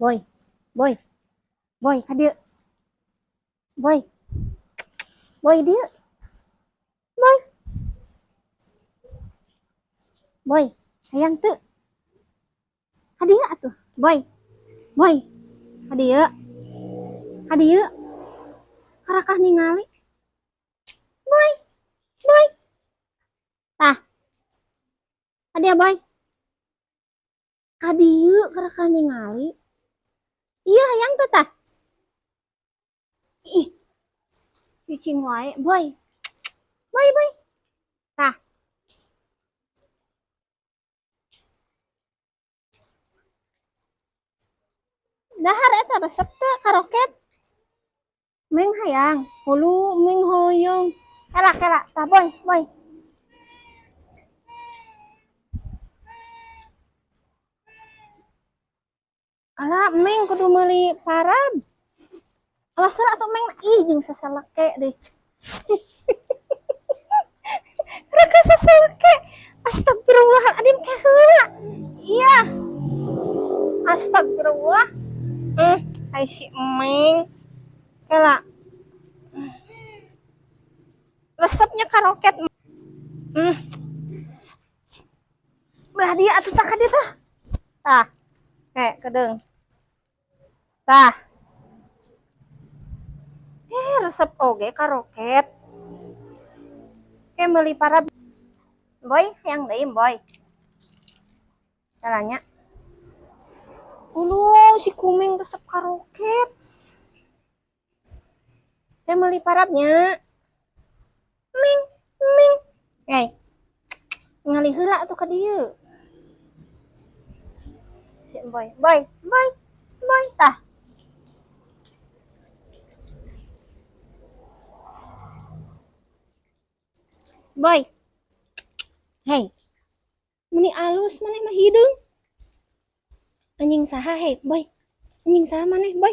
Boy, boy, boy, ka dieu. Boy, boy dieu. Boy, boy, hayang teu? Ka dieu atuh. Boy, boy, ka dieu. Ka dieu. Karakah ningali. Boy, boy. Tah. Ka dieu, boy. Ka dieu karakah ningali. Iya, hayang teu tah? Ih. Cicing wae, boy. Boy, boy. Tah. Dahar eta resep teu karoket? Meng hayang, hulu meng hoyong. Kela kela, tah boy, boy. Alah, meng kudu meuli parab. Awas heula atuh meng, ih jeung sasaleke deui. Rek sasaleke. Astagfirullahaladzim, ke heula. Iya. Astagfirullah. Ai si Meng. Kela. Resepnya karoket. Belah dia atuh tah ka dieu tah. Tah. Kayak kedeung. Tah. Resep oge karoket. Kayak meuli parab. Boy, hayang deui, boy. Caranya. Ulu, si Kumeng resep karoket. Kayak meuli parabnya. Ming, ming. Hey. Ngali heula atuh ka dieu. Si boy, boy, boy, boy, tah. Boy. Hey. Meni alus maneh mah hideung. Anjing saha, hey, boy. Anjing saha maneh, boy?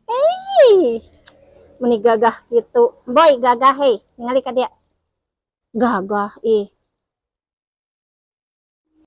Eh, meni gagah gitu. Boy, gagah, hey. Ningali ka dia. Gagah, ih.